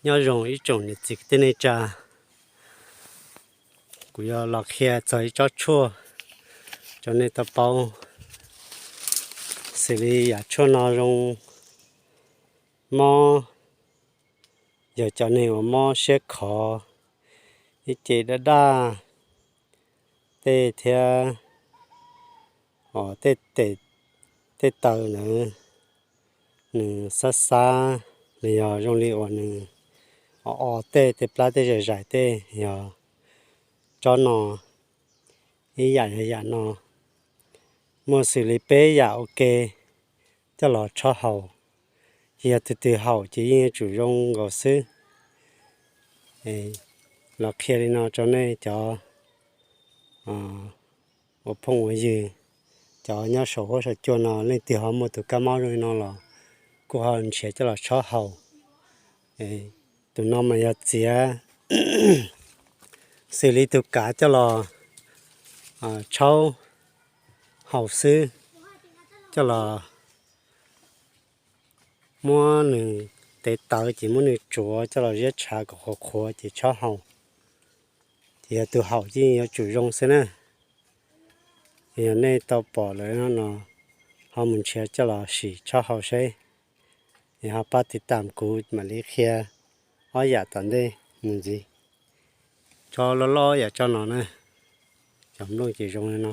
Nyob zoo ib tsoom niam txiv kwv tij neej tsa, kuv yuav los qhia txog ib tsob tshuaj rau nej tau paub, xws li yam tshuaj no zoo mob, yog cov neeg uas mob siab khov, ib ce daj daj tej thiab, tej, tej taw ntawd nws xab xab, los yog zoo li uas nws o o tej, tej plab tej zais zais tej, yog tsob no, ib yam yog yam no. Muaj xws li peb yam ua ke coj los tshob haus, ces yog tus twg haus ces yeej yuav tsum zoo nkaus xwb. Los qhia li no rau nej cov ua phooj ua ywg, cov nyob saum huab saum cua no leej twg ho muaj tus kab mob zoo li no los kuj ho nrhiav coj los tshob haus. Tus no mas yog txiav xws li tus kav coj los tshaub haus xwb, coj los muab nws tev tawv ces muab nws tsuav coj los ziab tshav kom qhuav qhuav ces tshob haus. Ces yog tus haus yeej yuav tsum zoo xwb na. Yog nej tau pom lawm no, ho mus nrhiav coj los sim tshob haus seb. Es ho pab tiv tam kuv mam li qhia ob yam tom ntej mus ntxiv. Tsob loj loj yam tsob no na, cov nplooj ces zoo li no.